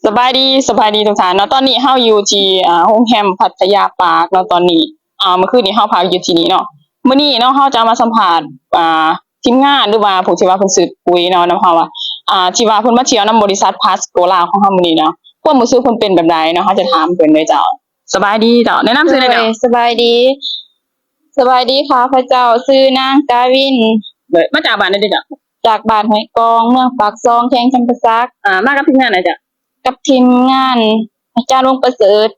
ສະບາຍດີ ສະບາຍດີທຸກທ່ານເນາະ. ຕອນນີ້ເຮົາຢູ່ທີ່ ອ່າ ໂຮງແຮມພັດທະຍາປາກເນາະ. ຕອນນີ້ ອ່າ ເມື່ອຄືນນີ້ເຮົາພັກຢູ່ທີ່ນີ້ເນາະ. ມື້ນີ້ເນາະ ເຮົາຈະມາສຳພາດ ອ່າ ທີມງານ ຫຼືວ່າຜູ້ທີ່ວ່າເພິ່ນຊື້ປຸ໋ຍເນາະ ນຳເຮົາວ່າ ອ່າ ທີ່ວ່າເພິ່ນມາທ່ຽວນຳບໍລິສັດພາສໂກລາວຂອງເຮົາມື້ນີ້ເນາະ. ຄວາມຮູ້ສຶກເພິ່ນເປັນແບບໃດເນາະ? ເຮົາຈະຖາມເພິ່ນເລີຍເຈົ້າ. ສະບາຍດີເຈົ້າ. ແນະນຳຊື່ແດ່ເຈົ້າ. ໂດຍ ສະບາຍດີ ສະບາຍດີ ຂ້າພະເຈົ້າຊື່ນາງ ກາວິນ. ໂດຍ ມາຈາກບ້ານໃດເຈົ້າ? ຈາກບ້ານຫ້ວຍກອງ ເມືອງປາກຊ່ອງ ແຂວງຈຳປາສັກ. ອ່າ ມາກັບທີມງານໃດເຈົ້າ? ກັບທີມງານອາຈານ ວົງປະເສີດ.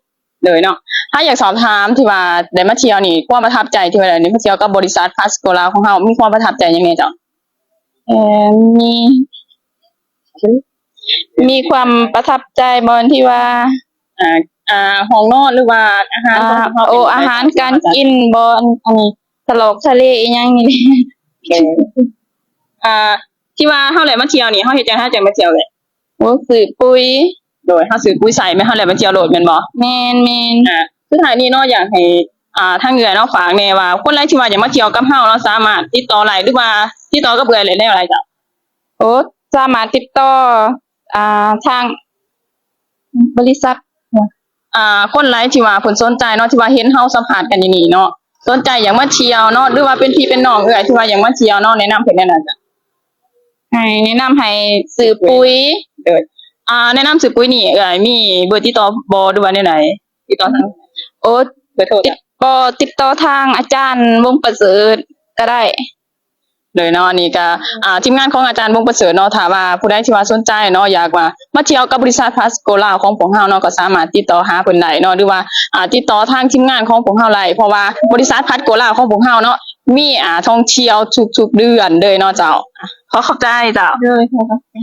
ໂດຍເນາະ ຖ້າຢາກສອບຖາມທີ່ວ່າໄດ້ມາທ່ຽວນີ້ ຄວາມປະທັບໃຈທີ່ວ່າໄດ້ມາທ່ຽວກັບບໍລິສັດພາສໂກລາວຂອງເຮົາ ມີຄວາມປະທັບໃຈຫຍັງແດ່ເຈົ້າ? ເອີ ມີ ມີຄວາມປະທັບໃຈບ່ອນທີ່ວ່າ ອ່າ ອ່າ ຫ້ອງນອນ ຫຼືວ່າອາຫານ ອ່າ ຂອງເຮົາ ໂອ ອາຫານການກິນ ບ່ອນອັນນີ້ ສະຫຼອກທະເລອີ່ຫຍັງນີ້. ເອີ ອ່າ ທີ່ວ່າເຮົາໄດ້ມາທ່ຽວນີ້ ເຮົາເຮັດຈັ່ງໃດເຮົາຈຶ່ງມາທ່ຽວເລີຍ? ໂອ້ ຊື້ປຸ໋ຍ. ໂດຍ ເຮົາຊື້ປຸ໋ຍໃສ່ແມ່ນເຮົາແລ່ນມາທ່ຽວໂລດແມ່ນບໍ່? ແມ່ນໆ. ອ່າ ສຸດທ້າຍນີ້ເນາະ ຢາກໃຫ້ ອ່າ ທາງເອື້ອຍເນາະ ຝາກແດ່ວ່າ ຄົນໃດທີ່ວ່າຢາກມາທ່ຽວກັບເຮົາເນາະ ສາມາດຕິດຕໍ່ໄດ້ ຫຼືວ່າຕິດຕໍ່ກັບເອື້ອຍໄດ້ແນວໃດເຈົ້າ? ໂອ້ ສາມາດຕິດຕໍ່ ອ່າ ທາງບໍລິສັດ. ອ່າ ຄົນໃດທີ່ວ່າເພິ່ນສົນໃຈເນາະ ທີ່ວ່າເຫັນເຮົາສຳພາດກັນຢູ່ນີ້ເນາະ ສົນໃຈຢາກມາທ່ຽວເນາະ ຫຼືວ່າເປັນພີ່ເປັນນ້ອງເອື້ອຍທີ່ວ່າຢາກມາທ່ຽວເນາະ ແນະນຳເພິ່ນແນວໃດເຈົ້າ? ໃຫ້ແນະນຳໃຫ້ຊື້ປຸ໋ຍ. ໂດຍ ອ່າ ແນະນຳຊື້ປຸ໋ຍນີ້ ເອື້ອຍມີເບີຕິດຕໍ່ບໍ່ ຫຼືວ່າແນວໃດ? ຕິດຕໍ່ທາງ ໂອ້ ເບີໂທ ຕິດຕໍ່ ຕິດຕໍ່ທາງອາຈານ ວົງປະເສີດ ກະໄດ້. ໂດຍເນາະ ອັນນີ້ກະ ອ່າ ທີມງານຂອງອາຈານ ວົງປະເສີດເນາະ ຖ້າວ່າຜູ້ໃດທີ່ວ່າສົນໃຈເນາະ ຢາກວ່າມາທ່ຽວກັບບໍລິສັດພາສໂກລາວຂອງພວກເຮົາເນາະ ກໍສາມາດຕິດຕໍ່ຫາເພິ່ນໄດ້ເນາະ ຫຼືວ່າ ອ່າ ຕິດຕໍ່ທາງທີມງານຂອງພວກເຮົາໄດ້ ເພາະວ່າບໍລິສັດພາສໂກລາວຂອງພວກເຮົາເນາະ ມີ ອ່າ ທ່ອງທ່ຽວທຸກໆເດືອນເລີຍເນາະເຈົ້າ. ຂໍຂອບໃຈເຈົ້າ. ໂດຍ ຂໍຂອບໃຈ.